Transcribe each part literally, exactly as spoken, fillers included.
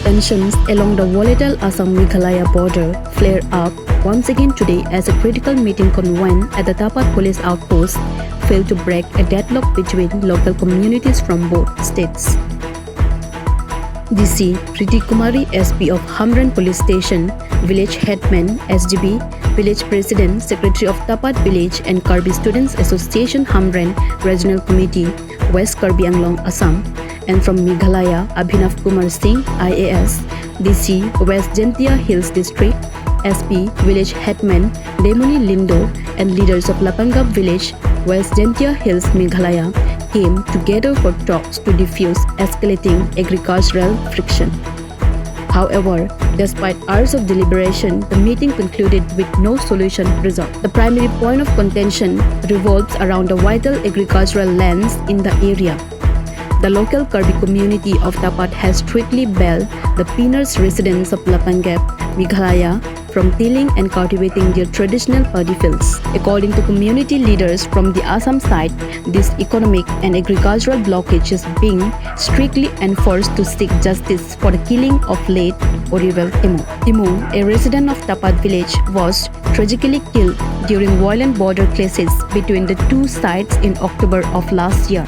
Tensions along the volatile Assam-Meghalaya border flare up once again today as a critical meeting convened at the Tapat police outpost failed to break a deadlock between local communities from both states. D C Priti Kumari, S P of Hamren Police Station, village headman, S G B, village president, secretary of Tapat village and Karbi Students Association Hamren Regional Committee, West Karbi Anglong, Assam, and from Meghalaya, Abhinav Kumar Singh, I A S, D C West Jaintia Hills District, S P, village headman Demoni Lindo, and leaders of Lapangap village, West Jaintia Hills, Meghalaya, came together for talks to defuse escalating agricultural friction. However, despite hours of deliberation, the meeting concluded with no solution result. The primary point of contention revolves around the vital agricultural lands in the area. The local Karbi community of Tapat has strictly barred the Pinars residents of Lapangap, Meghalaya, from tilling and cultivating their traditional paddy fields. According to community leaders from the Assam side, this economic and agricultural blockage is being strictly enforced to seek justice for the killing of late Oriwel Timung. Timung, a resident of Tapat village, was tragically killed during violent border clashes between the two sides in October of last year.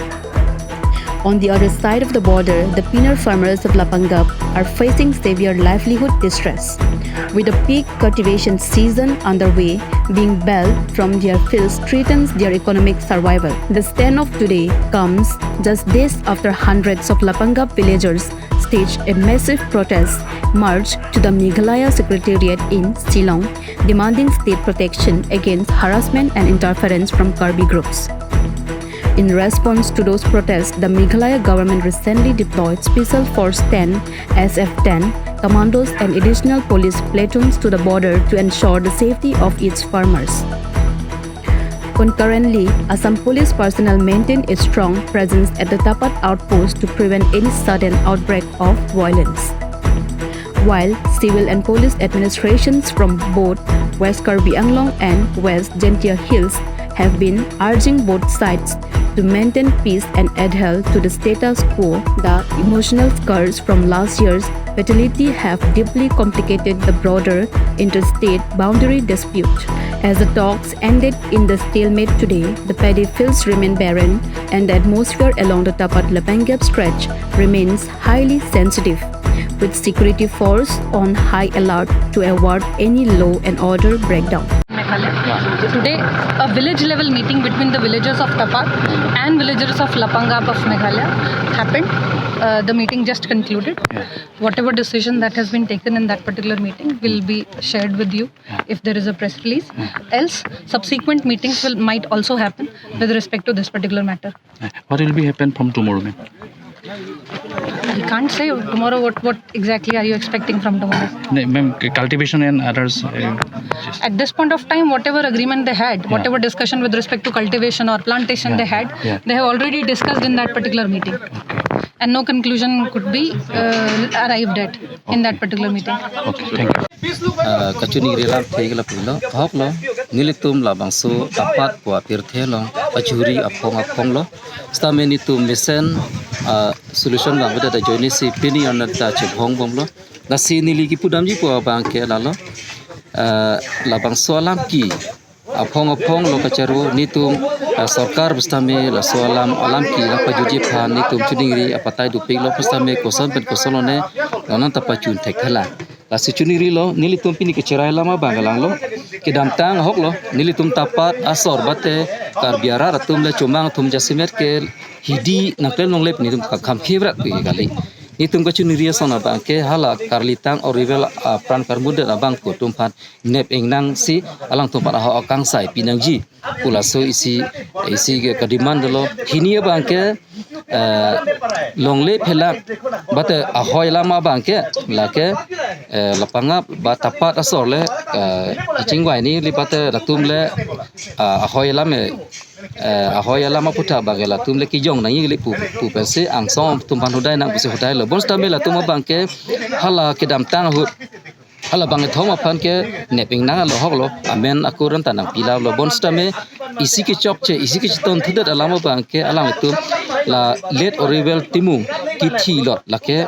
On the other side of the border, the Pinar farmers of Lapangap are facing severe livelihood distress, with the peak cultivation season underway, being barred from their fields threatens their economic survival. The stand of today comes just days after hundreds of Lapangap villagers staged a massive protest march to the Meghalaya Secretariat in Shillong, demanding state protection against harassment and interference from Karbi groups. In response to those protests, the Meghalaya government recently deployed Special Force ten, S F ten, commandos and additional police platoons to the border to ensure the safety of its farmers. Concurrently, Assam police personnel maintain a strong presence at the Tapat outpost to prevent any sudden outbreak of violence. While civil and police administrations from both West Karbi Anglong and West Jaintia Hills have been urging both sides to maintain peace and adhere to the status quo, the emotional scars from last year's fatality have deeply complicated the broader interstate boundary dispute. As the talks ended in the stalemate today, the paddy fields remain barren and the atmosphere along the Tapat Lapangap stretch remains highly sensitive, with security force on high alert to avoid any law and order breakdown. Meghalaya. Today, a village level meeting between the villagers of Tapat and villagers of Lapangap of Meghalaya happened. Uh, the meeting just concluded. Whatever decision that has been taken in that particular meeting will be shared with you if there is a press release. Else, subsequent meetings will might also happen with respect to this particular matter. What will be happen from tomorrow, ma'am? I can't say tomorrow what, what exactly are you expecting from tomorrow. No, ma'am, cultivation and others. Uh, just At this point of time, whatever agreement they had, Yeah. whatever discussion with respect to cultivation or plantation Yeah. they had, Yeah. they have already discussed in that particular meeting. Okay. And no conclusion could be uh, arrived at in that particular meeting. Okay, thank you. Ah, kachiningri alamthe ke lapulo, ahok lo, nelitum labangso Tapat pu apirthe along kachuri aphong aphong lo. Sitame nelitum mesen, ah, solution vangvedet ajoine si pini anat ta chebhong bomlo. Lasi neli kipudamji pu abang ke lalo. Ah, labangso alam ke aphong aphong lo kacharo nelitum, ah, sorkar pusitame laso alam alam ke nangpajutji aphan nelitum chiningri apatai dopiklo pusitame koson pen koson lone non ta pachun thekthelang. Lasi chiningrilo, nelitum pini kacherai alam abang ke langlo. Kedamtang ahok lo, nelitum Tapat asor bate Karbi arat atum le chomang atum jasemet ke hidi nangklem longle nelitum ka-, kamphi brat pu kali. Nelitum kachiningri ason abang ke hala karlitang Oriwel apran karmudet abang ko atum aphan nep ingnang si alangtum aphan ahok akangsai pinangji pu laso isi, isi ke kademand lo. Hini abang ke, eh, longle phelak bate ahoi alam abang ke lake, eh, Lapangap ba Tapat asor le, eh, kachingvai neli bate latum le, ah, ahoi alam, eh, eh, ahoi alam aputhak abang ke latum le kijong nangji kali pu, pu pensi angsong atum aphan hudai nang pusi hudai lo. Bonsitame latum abang ke hala kedamtang ahut hala bangkethom aphan ke nep ingnang lo ahok lo, amen akur anta nangpi lap lo. Bonsitame isi kechokche, isi kechetongthudet alam abang ke alanglitum la late Oriwel Timung kithilot lake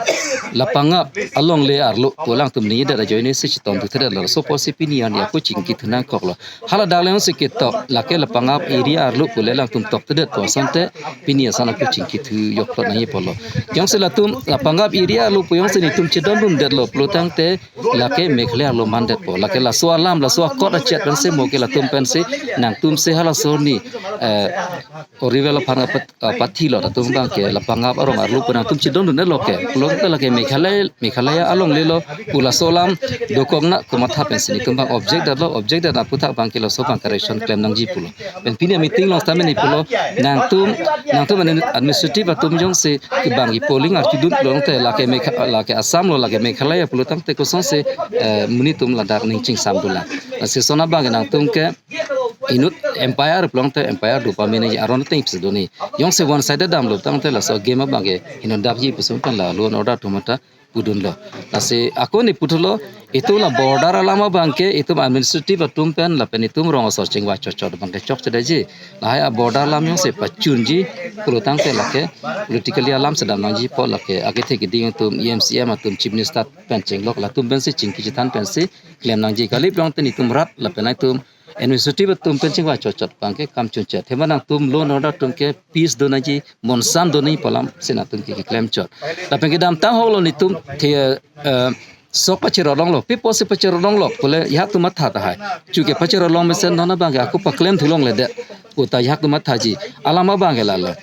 Lapangap alongle arlo pu alangtum ningjedet ajoine si chetongdunthedetlo. Laso apotsi pini arni ako chingki thu nangkoklo. Hala dak le jongsi ketok, lake Lapangap area arlo pu le alangtum tokthedet pu asonte pini ason ako chingki thu jokplot nangji apotlo. Jongsi latum Lapangap area arlo pu jongsi netum chedondundetlo pulo tangte lake Meghalaya arlo mandetpo. Lake laso alam, laso akot achet pensi mo ke latum pensi nangtum si halaso arni, eh, Oriwel aphan apat, apathi lo latum abangke Lapangap arong arlo pu nangtum chedondundetlo ke. Pulo ke lake Meghalaya, Meghalaya alongle lo pu laso alam dokokna komatha pensi netum abang object detlo, object det aputhak abangke laso abang correction klem nangji pulo. Pen pini meeting along sitame ne pulo, nangtum, nangtum admin-, administrative atum jongsi kebang i polling arjudun pulo tangte lake Megha-, lake Assam lo, lake Meghalaya pulo tangte kosonsi, eh, monit atum ladak ning chingsamdunlang. Lasi lason abangke nangtum ke inut umpire pulo tangte umpire do pame nangji aron ateng pisi do ni. Jongsi one sided damlo tangte laso game abangke hinodakji puson pen la law and order atum ta pudunlo. Lasi ako ne puthulo, itum la border alam abangke itum administrative atum pen lapen itum rong asor chingvai chotchot abangke chokchedeji. Lahai a border alam jongsi pachunji pulo tangte lake politically alam si dam nangji apot lake akethe keding atum, E M, C M atum, Chief Minister pen chenglok latum pensi chingki chethan pensi klem nangji. Kali pulo tangte netum rat lapen itum administrative atum pen chingvai chotchot abangke kam chunchet. Athema nangtum law and order atum ke peace do nangji, monsam do nangji pu alam si nangtum ke keklem chot. Lapen kedamtang ahok lo netum the, eh, sok pachirot longlo, pi apotsi pachirot longlo pule ajahak atum matha tahai. Chu ke pachirot long mesen non abangke ako paklem thu longledet pu ta ajahak atum mathaji. Alam abangke lalo.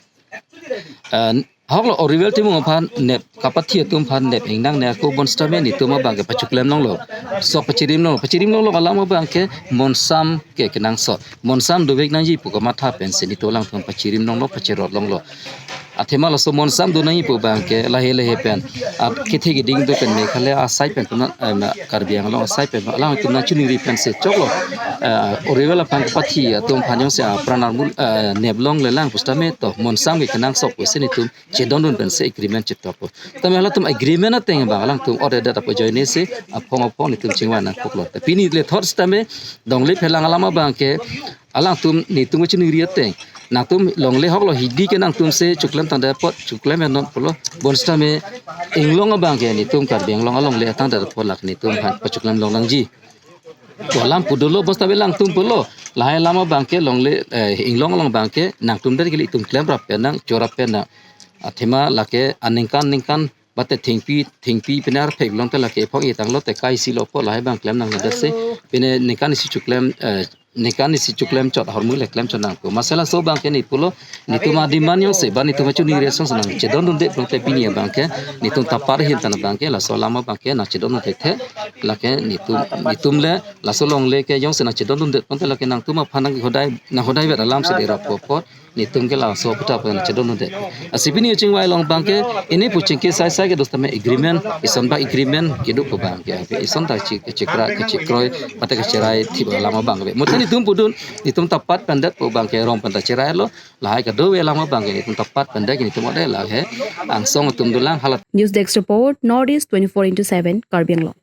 Eh, ahok lo Oriwel Timung aphan nep, kapathi atum aphan nep ingnang ne ako bonsitame netum abangke pachoklem longlo. Sok pachirim longlo, pachirim longlo alam abangke monsam ke kenangsot. Monsam dovek nangji pu kamatha pensi netum alangtum pachirim longlo, pachirot longlo. Athema laso monsam do nangji pu abangke lahei lahei pen akethe keding do pen Meghalaya asai pen pu na, eh, na Karbi Anglong asai pen alangtum nangchiningri pensi choklo. Eh, Oriwel aphan kapathi atum aphan jongsi apran armul, eh, nep longlelang pusitame to monsam ke kenangsot pusi netum chedondun pensi agreement chitokpo. Tame halatum agreement ateng abang alangtum order data pu ajoine si aphong aphong netum chingvai nangkoklo. Te pini le thot sitame longle phelang alam abangke alangtum netum kachiningri ateng. Nangtum longle ahok lo hidi ke nangtum si choklem tangdet apot choklem non pulo. Bonsitame inglong abangke netum Karbi Anglong alongle tangdet apot lake netum aphan pachoklem long nangji pu alam pudunlo, bonsitame alangtum pulo. Lahai alam abangke longle, eh, inglong along abangke nangtum det kali, itum klemrap pen nang, chorap pen nang. Athema lake aningkan ningkan bate thengpi, thengpi pine arphek long te lake ephong etanglo te kaisi lo apot lahai abang klem nangledet si. Pine ningkan isi choklem, eh, ningkan isi choklem chot ahormu le klem chot nangpo. Lasi laso abangke ne pulo, netum ademand jongsi ba netum achuningri asonsi nangchedondundet pulo tangte pini abangke netum tapar ahin tan abangke laso alam abangke nangchedondundet the. Lake netum, netum le laso longle ke jongsi nangchedondundet pulo tangte lake nangtum aphan nanghodai, nanghodai vet alam si derappo apot netum ke laso aputhak pen chedondundet. Lasi pini chingvai along abangke, ini pu chingki sai sai kedo sitame agreement, ison ba agreement kedo pu abangke, ison ta chi-, chikra, kachikroi, bate kachirai thip alam abang ave. Muthan netum pudun, netum tapat pendet pu abangke rong pen ta chirailo, lahai kadokave alam abangke netum tapat pendet netum ode lahai angsong atum dolang halat. News Desk Report, North East twenty-four into seven, Karbi Anglong.